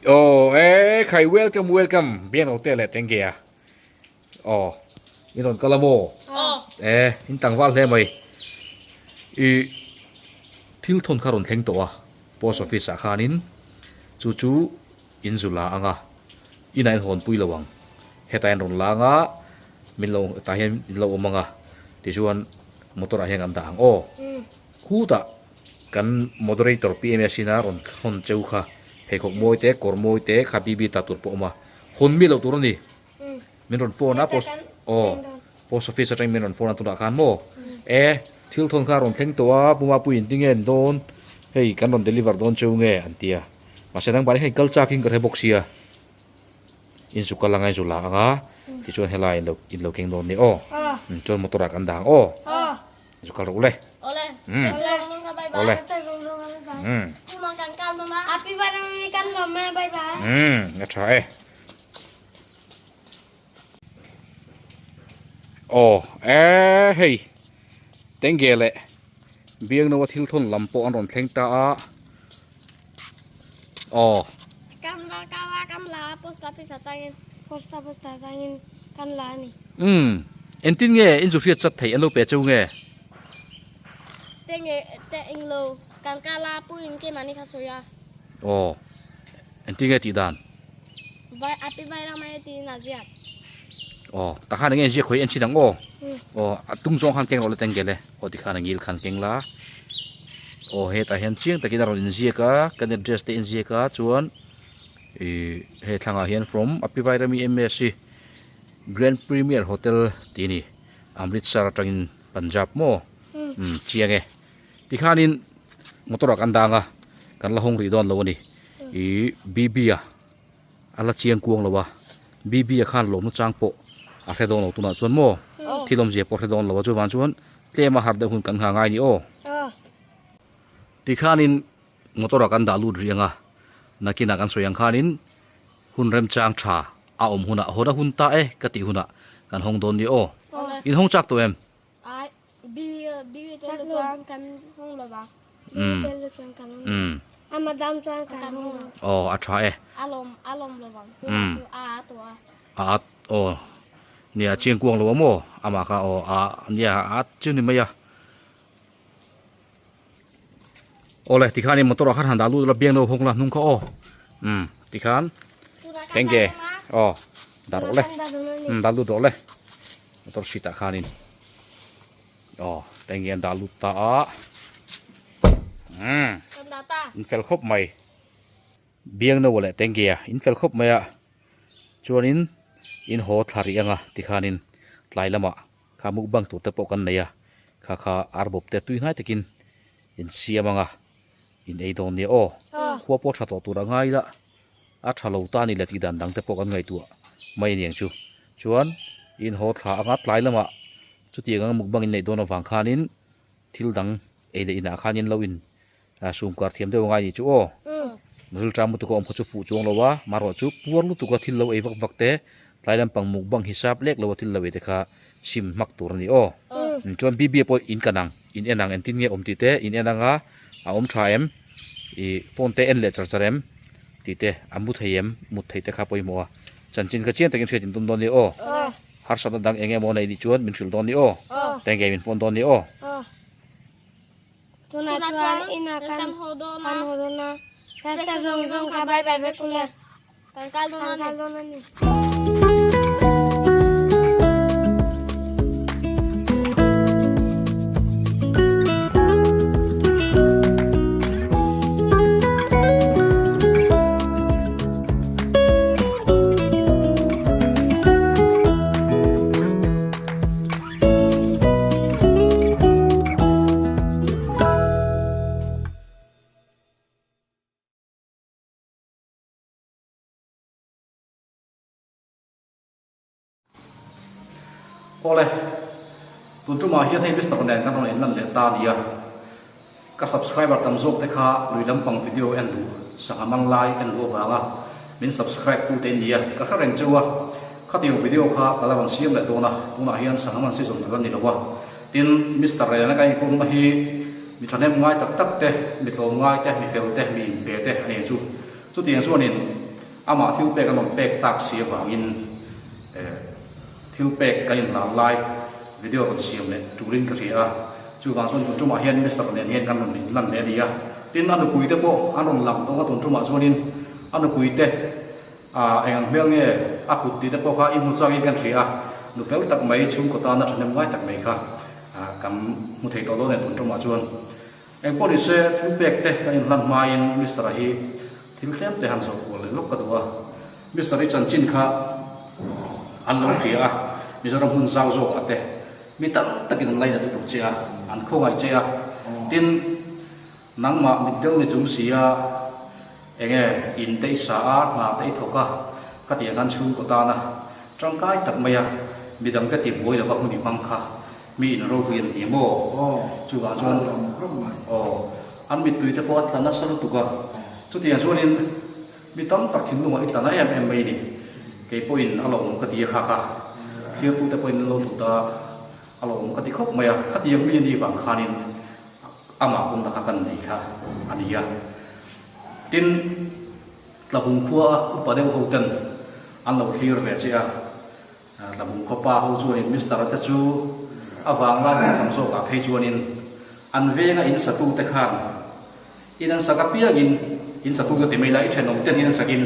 Aw e khai welcome welcome biang lo te leh teng ge a aw in rawn kal a maw e in tlangval hle mai i thil thawn kha rawn thleng tawh a post office ah khanin chu chu in zu la ang a inah in hawn pui lo ang hetah in rawn la ang a min lo tah hian in lo awm ang a tichuan motor ah hian kan dah ang aw khutah Kan moderator PMS in a rawn hawn cheu kha pheikhawk mawi te kawr mawi te kha BB ta tur pawh a awm a, hawn miah loh tur a ni. Min rawn phone a post aw post office atangin min rawn phone a tunah khan maw e thil thawn kha a rawn thleng tawh a Puma puiin tinge an dawn hei kan rawn deliver dawn cheu nge an ti a mahse dang bal hi hei kal chak in ka hre bawk sia inzu kal anga inzu la anga tichuan helai in lo in lo keng dawn nia aw chuan motor ah kan dah ang aw. Zu kal rawh ule. Ole. Mm. Ole. Mm. Happy birthday kan lawm e bye bye. Mm, a tha e. Oh, e hei. Tenge le. Biang no thil thon lam pawh an rawn thleng ta a. Oh. Kan la ka la kan la post office atangin post office atangin kan la ani. Um entin nge in zu hriat chat thei an lo pe cheu nge? Te nge te englo kan ka la pu in ke mani kha sawi a. Aw entin nge tih dan? Vai api vai ram ai ti in a ziak. Aw takhan enge ziak khawi en chin ang aw. Aw a tung zawng khan keng rawh le tengge le aw tikhan a ngil khan keng la. Aw hetah hian chiang takin a rawn inziak a kan address te a inziak a chuan ih he thlangah hian from Apivairami M_S_C Grand Premier Hotel tih a ni Amritsar atangin Punjab maw umm chiang e tikhanin motor ah kan dang a kan la hawng rih dawn lo a ni ih B_B a a la chiang kuang lo a B_B a khan lawmna chang pawh a hre dawn lo tunah chuan maw thil awmzia pawh a hre dawn lo a chuvang chuan tlem a har deuh hun kan nghah ngai a ni aw tikhanin motor ah kan dah lut rih ang a nakinah kan sawi ang khanin hun remchang tha a awm hunah hawn a hun ta e ka tih hunah kan hawng dawn nia aw in hawng chak tawh em? Aw a tha e. A at aw nia chiang kuang lo a maw amah kha aw a nia a at chu ni mai a. Awle tikhan in motor ah khan han dah lut ula biang no hawng la hnung kha aw umm tikhan tenge aw dah rawh le umm dah lut rawh le motor seat ah khanin aw tenge an dah lut ta a umm in fel khawp mai biang no leh tenge a in fel khawp mai a chuanin in haw thla rih anga tikhanin tlai lamah Kha mukbang tur te pawh kan nei a, kha kha arbawp te tui hnai takin in siam ang a, in ei dawn nia aw. Khua pawh tha tawh tur a ngai la, a tha lo ta a ni le tih dan dang te pawh kan ngaihtuah mai a niang chu. Chuan in haw thla anga tlai lamah chutiang anga mukbang in neih dawn avang khanin thil dang ei leh inah khan in lo in sum kar thiam deuh angai a nih chu aw. Rilṭam lutuk a awm kha chu fuh chuang lo a, marawh chu puar lutuk a thil lo ei vak vak te, tlai lampang mukbang hisap lek lo a thil lo ei te kha sim hmak tur a ni aw. Chuan BB pawh in kan ang, in en ang engtin nge awm tih te in en ang a, a awm tha em, ih phone te en leh char char em tih te, a mu thei em, mut theih te kha pawimawh a, chanchin kha chiang takin hriat in tum dawn a ni aw. Harsatna dang eng emaw nei nih chuan min hrilh dawn a ni aw, tengge min phone dawn a ni aw. Tunah chuan inah kan haw dawn a, festa zawng zawng kha bye bye vek ule, kan kal dawn a ni. Awle, tun tumah hian hei Mister nen kan rawn inlan leh ta nia. Ka subscriber tam zawk te kha lui lampang video en duh sangha mang lai en duh avanga min subscribe tu te in nia ka hre reng cheu a. Khatiang video kha ka la rawn siam leh dawn a, tunah hian sangha man season ka la ni lo a. Tin, Mister Rena ka inkawmna hi mi thahnem ngai tak tak te, mi tlawm ngai te, mi fel te, mi inpe te a ni ang chu. Chutiang chuanin. Amah thil pek an rawn pek tak si avangin thil pek kan inhlan lai video rawn siam leh turin ka hria a. Chuvang chuan tun tumah hian Mister nen hian kan rawn inlan leh a ni a. Tin, a nupui te pawh an rawn lang tawh a tun tumah chuanin a nupui te eng ang hmel nge a kut tih te pawh kha i hmu changin kan hria a. Nu fel tak mai chhungkaw tana thahnem ngai tak mai kha kan hmu thei tawh dawn e tun tumah chuan. Eng pawh ni se, thil pek te kan inhlan hmain Mister-a hi thil tlem te han zawh kual leh lawk ka duh a. Mister i chanchin kha an lo hria a, Mizoram hmun zau zawkah te mi tam takin an lainat lutuk che a, an khawngaih che a. Tin, nangmah mitdel ni chung si a, enge in te i sa a, hna te i thawk a, khatiang khan chhungkaw tana tangkai tak mai a, midang te tibuai lova hun i hmang kha Mi in ropui an ti maw? Chuvang chuan aw an mittui te pawh a tla nasa lutuk a, chutiang chuanin mi tam tak thinlungah i tla na em em mai ni. Kei pawhin a lawmawm ka ti a kha kha thirtute pawhin an lo hlut a, a lawmawm ka ti khawp mai a, khatiang mi a nih vang khanin amah pumna kha kan nei kha a ni a. Tin, Tlabung khua a upa deuh ho ten an lo thlir ve che a. Tlabung khawpa ho chuanin Mister te chu a vanglai hun tam zawkah phei chuanin an venga in satute khan in an sak apiangin in satute ti mai la i thenawm ten in an sakin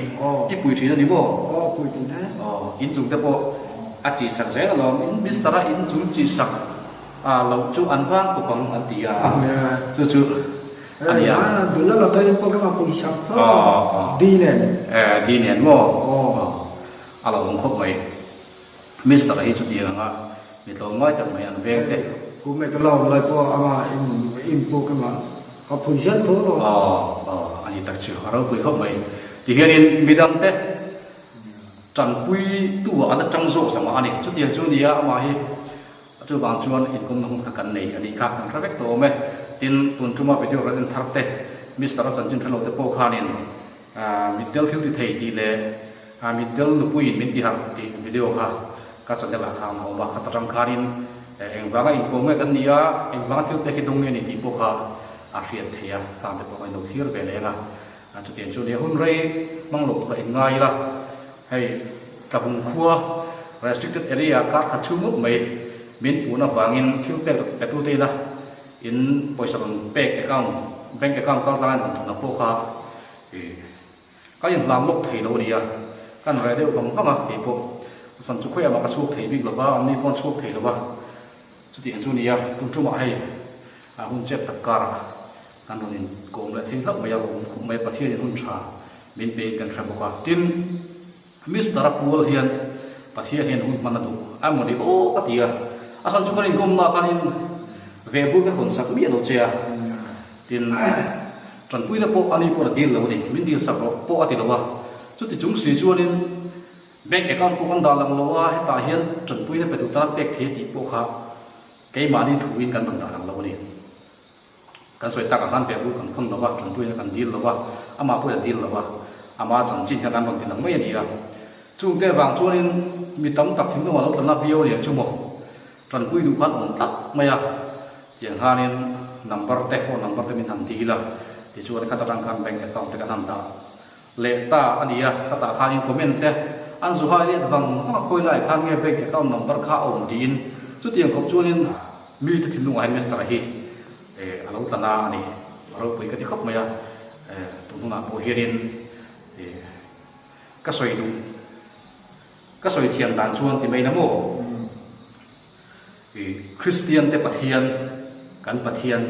i pui thin a ni maw? Aw pui thin e. Aw in chung te pawh a chi sak zel alawm in Mister a in chung chi sak a loh chu an vang khawp ang an ti a chu chu a ni a. Dula lo te pawh kha pui sak tho di nen. Di nen maw? Aw. A lo awm khawp mai. Mister a hi chutiang anga mi tlawm ngai tak mai an veng te. Kum e ka lo awm lai pawh ama in puk emaw ka phui zel tho lo. Aw aw a ni tak chu a ropui khawp mai. Tihianin midang te tanpui tu ah an atang zawk zangah a ni. Chutiang chu nia amah hi chuvang chuan inkawmna hun kha kan nei a nih kha kan hre vek tawh awm e. Tin tun tuma video rawn en thar te Mister a chanchin hrelo te pawh khanin Mitdel thil ti thei tih leh Mitdel nupuiin min ti harh tih video kha ka channel ah khan a awm a, khat atang khanin engvanga inkawm nge kan ni a, engvanga thil pek hi dawng nge ni tih pawh kha a hriat theih a, khang te pawh kha in lo thlir ve leng a, chutiang chu nia hun rei hmang loh tura in ngai ila, hei Tlabung khua restricted area kar khat chhung ngawt mai min puhna avangin thil pek petute ila In pawisa rawn pek account, bank account kal tlangin rawn thawhna pawh kha ih ka inhlan lawk thei lo a ni a, kan reh deuh vang vang a kei pawh chan chu khawiah mah ka chhuak thei bik lo va, an ni pawh an chhuak thei lo va, chutiang chu a ni a, tun tumah hei a hun chep tak karah kan rawn inkawm leh thei hlauh mai a, awm khawp mai a, Pathianin hun tha min pein kan hre bawk a, tin. Mister a pual hian Pathian hian hun hman a duh a emaw ni aw ka ti a, a chhan chu kan inkawmna khanin ve bur ka hawn sak miah lo che a, tin tanpuina pawh ani pawh a dil lo a ni, min dil sak rawh pawh a ti lo a, chuti chung si chuanin bank account pawh kan dah lang lo a, hetah hian tanpuina pe duh tan pek thei tih pawh kha keimahni thuin kan rawn dah lang lo a ni. Kan sawi tak ang khan ve bul kan khawn lo va, tanpuina kan dil lo va, amah pawhin a dil lo va, ama chanchin kha kan rawn ti lang mai a ni a. Chungte avang chuanin mi tam tak thinlungah lo tla na viau a ni ang chu maw? Tanpui duh khan awm tlat mai a, tiang khanin number te, phone number te min han dil a, tichuan khat atang khan bank account te kan han dah leh ta a ni a, khatah khanin comment te an zu hai let vang vang a, khawi laiah khan nge bank account number kha a awm tiin chutiang khawp chuanin mite thinlungah hian Mister hi a lo tla na a ni. A ropui ka ti khawp mai a, tun hunah pawh hianin ka sawi duh, ka sawi thiam dan chuan ti mai la maw? Kristian te Pathian, kan Pathian,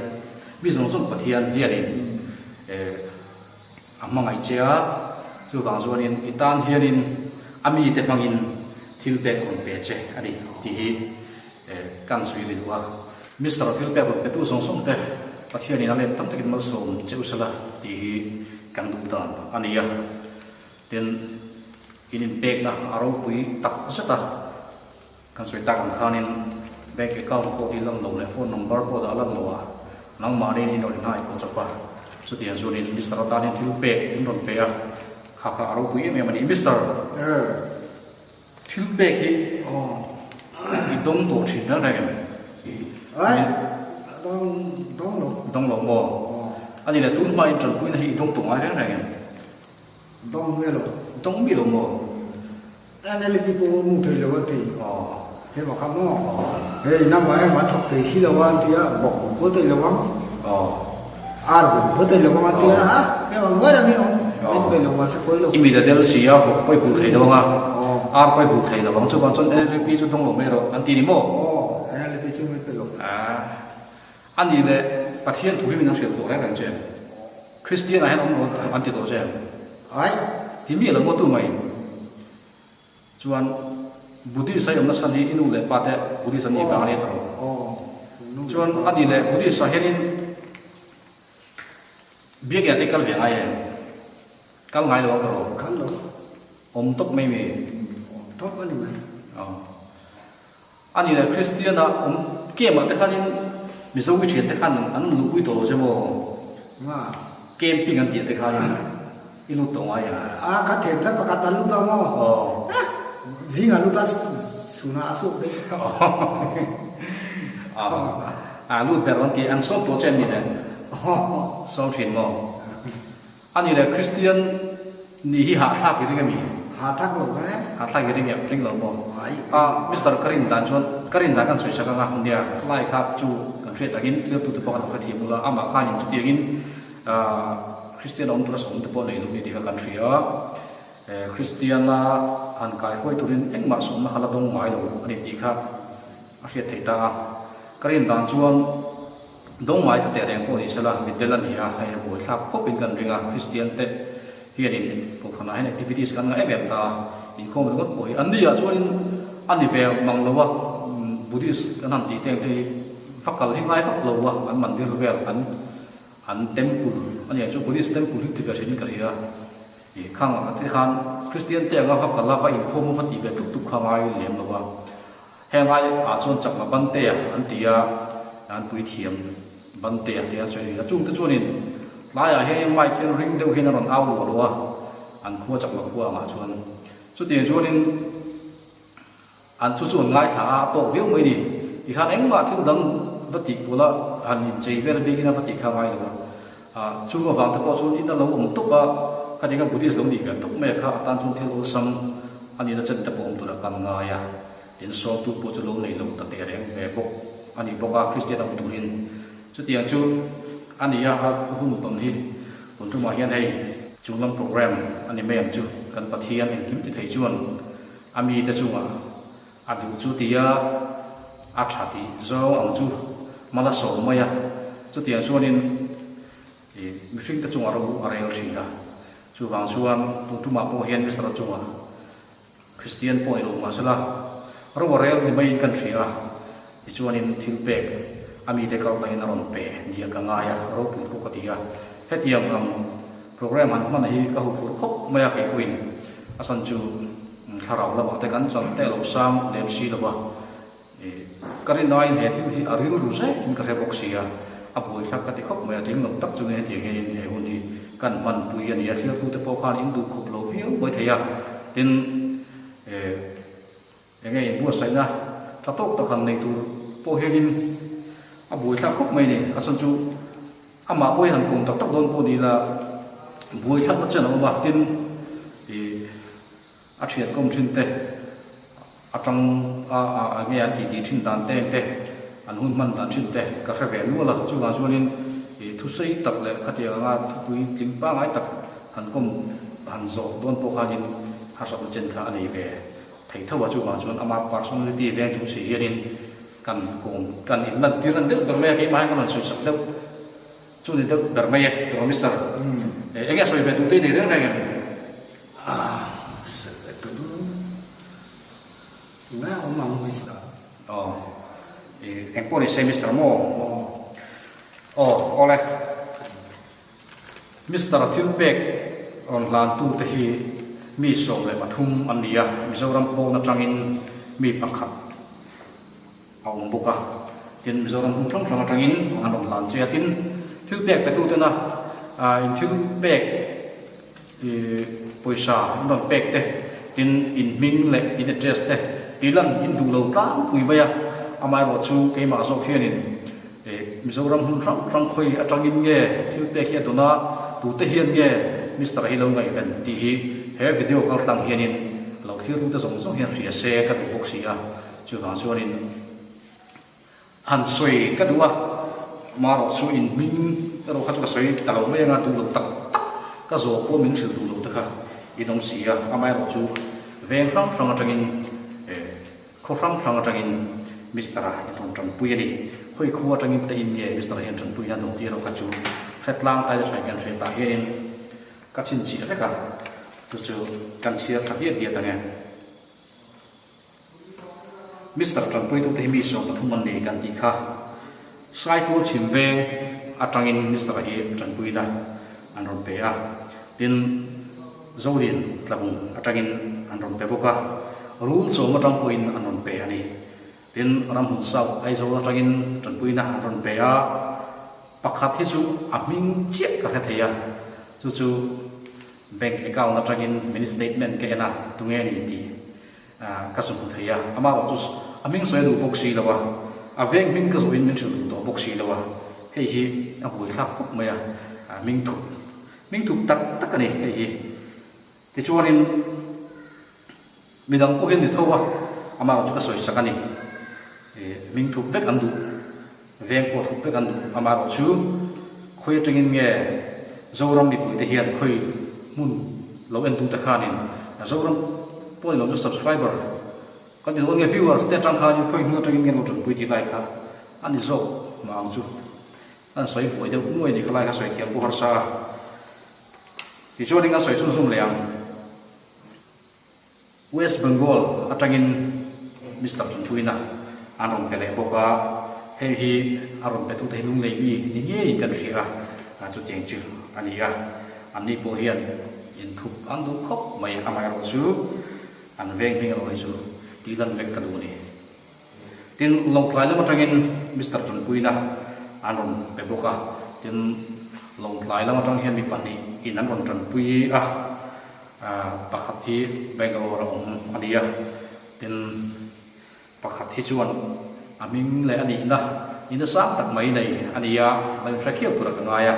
mi zawng zawng Pathian hianin a hmangaih che a, chuvang chuanin i tan hianin a mite hmangin thil pek a rawn pe che a ni tih hi Kan sawi ri duh a, Mister thil pek rawn petu zawng zawng te Pathianin a let tam takin malsawm che u sela tih hi kan duh dan a ni a. Tin, in inpekna a ropui tak zet a, kan sawi tak ang khanin bank account pawh hi lang lo leh phone number pawh dah lang lo a, nangmahniin in rawn inhai kaw chawp a, chutiang chuanin Mister atanin thil pek in rawn pe a, kha kha a ropui em em a ni. Mister. Thil pek hi i dawng tawh thin reng reng em? Ai, dawng dawng lo. Dawng lo maw? A ni le, tun hmain tanpuina hi i dawng tawh ngai reng reng em? Dawng miah lo. Dawng miah lo maw? NLP pawh mu thei lo an ti. He mah kha maw? Hei nangmah em an thawk thei si lo a an ti a, bawk bawk pawh thei lo ang, ar bawk pawh thei lo ang an ti a, a he mah ngawi reng hi awm, min pe lo mahse pawi lo. I mit a del si a, vawk pawi vul thei lo ang a, ar pawi vul thei lo ang, chuvang chuan NLP chu dawng lo mai rawh an ti ni maw? Aw, NLP chu min pe lo. A nih leh Pathian thu hi min an hrilh tawh reng reng che em? Kristian ah hian awm lo an ti tawh che em? Ai! Ti miah lo maw tu mai? Chuan Buddhist a i awmna chhan hi i nu leh pa te Buddhist an nih vang a ni tawh. Chuan a nih leh Buddhist ah hianin biakina te i kal ve ngai em? Kal ngai lo ang tawh. Kal lo. Awm tawp mai mi? Awm tawp a ni mai. A ni leh Kristian ah awm camp ah te khanin Mizo i thian te khan an luhpui tawh lo che maw? Nga. Camping an tih te khanin i lut tawh ngai em? A ka then that pakhat an lut a maw? Aw. Zing an lut a suna a suak daih. A lut ber an tih an sawm tawh che em ni le? Sawm thin maw? A ni leh Kristian nih hi hahthlak i ring a mi? Hahthlak lo e. Hahthlak i ring em? Ring lo maw? A, Mister ka rin dan chuan ka rin dan kan sawi sak ang a, nia lai kha chu kan hriat angin thiltu te pawh kan lo hrethiam ula, amah khanin chutiangin Kristian a awm tura sawm te pawh nei lo mi tih kha kan hria a, Kristiana han kaihawi turin engmah sawmna kha la dawng ngai lo a ni tih kha a hriat theih ta a, ka rin dan chuan Dawng ngai ta teh reng pawh ni sela, mitdel a ni a, hei a buaithlak khawp in kan ring a, Kristian te hianin kohhranah hian activities kan ngah em em ta a, inkhawm ringawt pawh hi an ni ah chuanin a ni ve mang lo a, Buddhist kan han tih te ang te hi va kal hi ngai vak lo a, an mandir vel an an temple a nia chu Buddhist temple hi ti ve thin in ka hria, ih khang ah te khan Kristian te anga va kal a va inkhawm a va tih ve tuk tuk kha ngai lem lo a. Heng ai ah chuan chakma Bantea an ti a, an puithiam Bantea tia an sawi thin a. Chungte chuanin tlaiah hian mic hian ring deuh hian a rawn au luah luah a, an khua chakma khua angah chuan. Chutiang chuanin an chu chu an ngaithla a, a tawk viau mai ni. Tikhan engmah thil dang va tih kula han inchei vel bikin a va tih kha ngai lo a. Chung avang te pawh chuan in a lo awm tawp a, khatiang a Buddhist lo nih ve tawp mai a kha atan chuan thil awlsam a nihna chen te pawh awm tura kan ngai a. Tin sawmtu pawh chu lo nei lo ta teh reng ve bawk a ni bawk a, Kristian awm turin chutiang chu a ni a, a hun tawn hi tun tumah hian hei chung lam program a ni mai ang chu, kan Pathian engkim ti thei chuan a mite chungah a duh chu tia a tha tih zawng ang chu mal a sawm mai a, chutiang chuanin mihringte chungah ro a rel thin a, chuvang chuan tun tumah pawh hian Mister chungah Kristian pawh ni lo mahsela, ro a rel ni maiin kan hria a, tichuanin thil pek a mite kal tlangin a rawn pe nia ka ngai a, ropui pawh ka ti a. Hetiang ang program han hman hi ka huphurh khawp mai a, kei pawhin a chhan chu thlarau lamah te kan chan te lo sang lem si lo va, ka rinaiin he thil hi a rilru zetin ka hre bawk si a, a buaithlak ka ti khawp mai a, tling lo tak chungin hetiang hianin he hun hi kan hmanpui a ni a, thiltute pawh khan in duh khawp lo viau mai thei a, tin eng nge inbuatsaihna tha tawk tak han nei tur pawh hianin a buaithlak khawp mai a ni, a chhan chu amah pawh hi han kawm tak tak dawn pawh ni ila buaithlakna chen a awm a, tin ih. A thian kawm thin te, a tang a a nge an titi thin dan te te, an hun hman dan thin te ka hre ve nual a. Chuvang chuanin ih thusei tak leh khatiang anga thupui tling pangngai tak han kawm han zawh dawn pawh khanin harsatna chen kha a nei ve thei tho a. Chuvang chuan ama personality veng chung si hianin kan kawm kan inlantir nan deuh ber mai a, keimah hian kan rawn sawisak deuh. Chu ni deuh ber mai e, tiraw Mister? Eng nge a sawi ve duh te i nei reng reng em? Ah, sawi ve duh ngai a awm ang Mister. Aw, eng pawh ni se Mister maw? Aw, awle. Mister thil pek rawn hlan tu te hi mi 13 an ni a, Mizoram pawn atangin mi pakhat. A awm bawk a, tin Mizoram hmun hrang hrang atangin an rawn hlan che a, tin thil pek pe tuten a in thil pek ih pawisa in rawn pek te, tin in hming leh in address te tih lan in duh lo tlangpui mai a, amaherawh chu keimah zawk hianin ih Mizoram hmun hrang hrang khawi atangin nge thil pek hi a dawn a, tute hian nge. Mister hi lo ngaihven tih hi he video kaltlang hianin lo thiltute zawng zawng hian hria se ka duh bawk si a, chuvang chuanin han sawi ka duh a, marawh chu in hming erawh kha chu ka sawi ta lo mai anga duh lo tak tak ka zawh pawh min hrilh duh lo te kha in awm si a, amaherawh chu veng hrang hrang atangin khaw hrang hrang atangin Mister-a in rawn tanpui a ni. Khawi khua atangin te in nge Mister-a hian tanpui na dawng tih erawh kha chu hretlang tai te thain kan hre tah hianin ka chhinchhiah vek a, chu chu kan chhiar thla diat diat ang e. Mister Tanpuitute hi mi 13 an ni kan tih kha. Saitual chhim veng atangin Mister hi tanpuina an rawn pe a, tin Zodin tlabung atangin an rawn pe bawk a, Rul chawm atang pawhin an rawn pe a ni. Tin Ramhmun South Aizawl atangin tanpuina an rawn pe a, pakhat hi chu a hming chiah ka hre thei a, chu chu Bank account atangin mini statement ka en a, tunge a ni tih ka zu hmu thei a, amah erawh chu a hming sawi a duh bawk si lo a, a veng hming ka zawhin min hrilh duh tawh bawk si lo a, hei hi a buaithlak khawp mai a, hming thup hming thup tak tak a ni hei hi. Tichuanin midang pawh hian ni tho a, amah erawh chu ka sawi sak a ni, hming thup vek an duh. Veng pawh thawk vek an duh. Amaherawhchu, khawi atangin nge Zoram mipuite hian khawi hmun lo entute khanin Zoram pawh ni lo chu subscriber kan ti dawn nge viewers te atang khanin khawi hmun atangin nge an lo tanpui tih lai kha a ni zawk mah ang chu. An sawi buai deuh nuai ni kha lai kha sawi thiam pawh harsa a. Tichuanin an sawi chhunzawm leh ang. West Bengal atangin Mister Tumpuina an rawn pe leh bawk a, hei hi a rawn petute hi lunglei mi ni ngeiin kan hria a, chutiang chu a ni a, anni pawh hian inthup an duh khawp mai, amaherawhchu an veng hming erawh hi chu tihlan vek ka duh a ni. Tin, Lawngtlai lam atangin Mister Tumpuina an rawn pe bawk a, tin, Lawngtlai lam atang hian mi pahnihin an rawn tanpui a. Pakhat hi Bangalore a awm a ni a, tin pakhat hi chuan a hming leh a nihna nihna sang tak mai nei a ni a, a inhre khiau turah ka ngai a,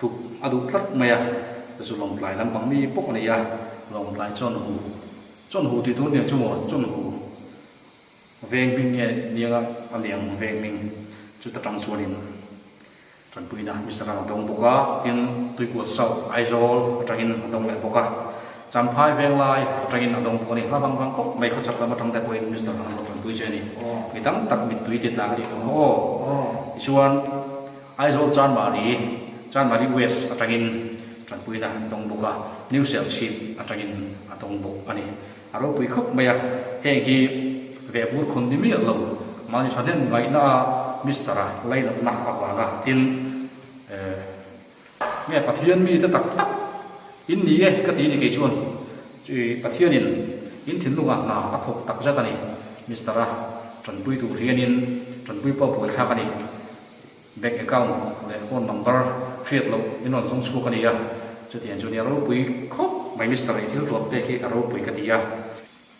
thuk a duh tlat mai a, chu chu Lawngtlai lampang mi pawh a ni a, Lawngtlai Chawnhu, Chawnhu tih tur nia chu maw, Chawnhu veng hming nge nianga a liang veng hming chuta tang chuanin. Tanpuina Mister a dawng bawk a, tin Tuikual South Aizawl atangin a dawng leh bawk a, Champhai Venglai atangin a dawng bawk a ni. Hla vang vang khawp mai khawchhak lam atang te pawhin Mister an lo tanpui che a ni. Mi tam tak mittui ti tla ka tih tawh kha aw. Tichuan Aizawl Chanmari, Chanmari West atangin tanpuina a dawng bawk a, New Serchhip atangin a dawng bawk a ni. A ropui khawp mai a, heng hi vehbur khawn ni miah lo, mahni thahnem ngaihna a Mister-a lainatna avanga tin eh nge Pathian mite tak tak in ni e ka ti ni kei chuan chui Pathianin in thinlungah hna a thawk tak zet a ni, Mister-a tanpui tur hianin tanpui pawh a buaithlak a ni, bank account leh phone number hriat loh in rawn zawng chhuak a ni a, chutiang chu nia ropui khawp mai Mister i thil tuah pek hi a ropui ka ti a.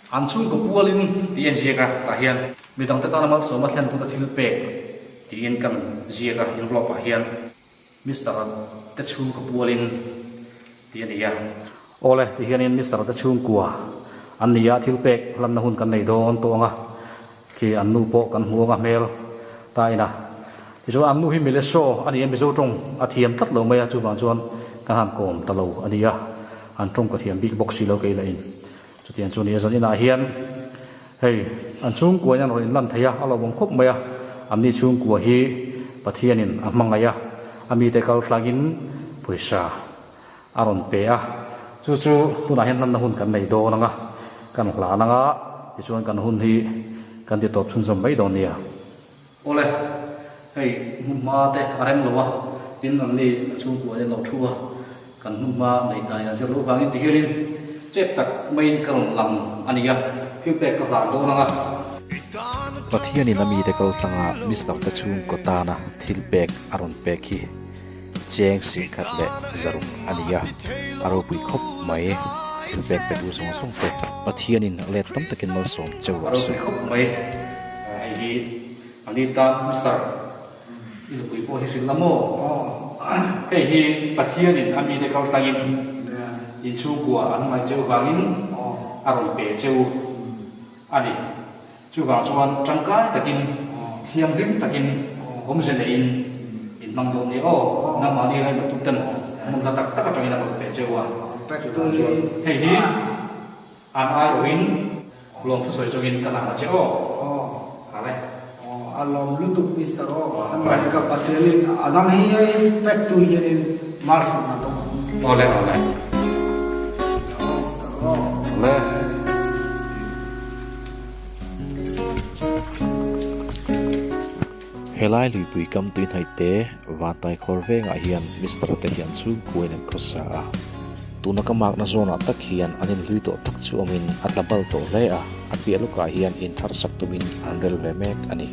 An chhungkaw pualin tih en ziak a, tah hian midangte tana malsawma thlen tuna thil pek tiin kan ziak a envelope ah hian Mister te chhungkaw pualin tih a ni a. Awle ti hianin Mister te chhungkua an ni a, thil pek hlanna hun kan nei dawn tawh ang a. Khi an nu pawh kan hmu anga hmel ta ina. Tichuan an nu hi mile show a ni a, Mizo tawng a thiam tlat lo mai a, chuvang chuan kan han kawm ta lo a ni a, an tawng ka thiam bik bawk si lo kei lah in. Chutiang chu a ni a, zan inah hian hei an chhungkua in an rawn inlan thei a, a lawmawm khawp mai a, anni chhungkua hi Pathianin a hmangaih a, a mite kal tlangin pawisa a rawn pe a, chu chu tunah hian hmanna hun kan nei dawn ang a, kan hlan ang a, tichuan kan hun hi kan ti tawp chhunzawm mai dawn nia. Awle, hei hmunhma te a rem lo a, tin an ni chhungkua te an lo thu a, kan hmunhma nei hnai an zir loh vangin ti hianin chep tak maiin ka rawn lang a ni a, thil pek ka hlan dawn ang a. Pathianin a mite kal tlanga Mister te chhungkaw tana thil pek a rawn pek hi. Cheng singkhat leh zaruk a ni a, a ropui khawp mai thil pek petu zawng zawng te. Pathianin let tam takin malsawm cheu rawh se. A ropui khawp mai, hei hi a ni tan Mister i nupui pawh hi hrilh la maw? Hei hi Pathianin a mite kal tlangin. Inchhungkua an ngaih cheu vangin a rawn pe cheu a ni. Chuvang chuan tangkai takin, thianghlim takin, awmze neiin in hmang dawn nia aw. Nangmahni rainawt tuten hmun hla tak tak atangin a rawn pe cheu a. Chuvang chuan hei hi an aiawhin lawmthu sawi chungin ka hlan a che aw. Hale. A lawm lutuk Mister aw. Anmahni ka Pathianin a dang hi hei pek tu hianin malsawmna dawng ang. Awle awle. Awle. Helai luipui kam tui hnaih te Vantai khawr vengah hian Mister te hian chhungkuain an khawsa a. Tuna ka makna zawnah tak hian an inhlui tawh tak chu awmin a tla bal tawh hle a, a piah lawkah hian inthar sak tumin an rel ve mek a ni.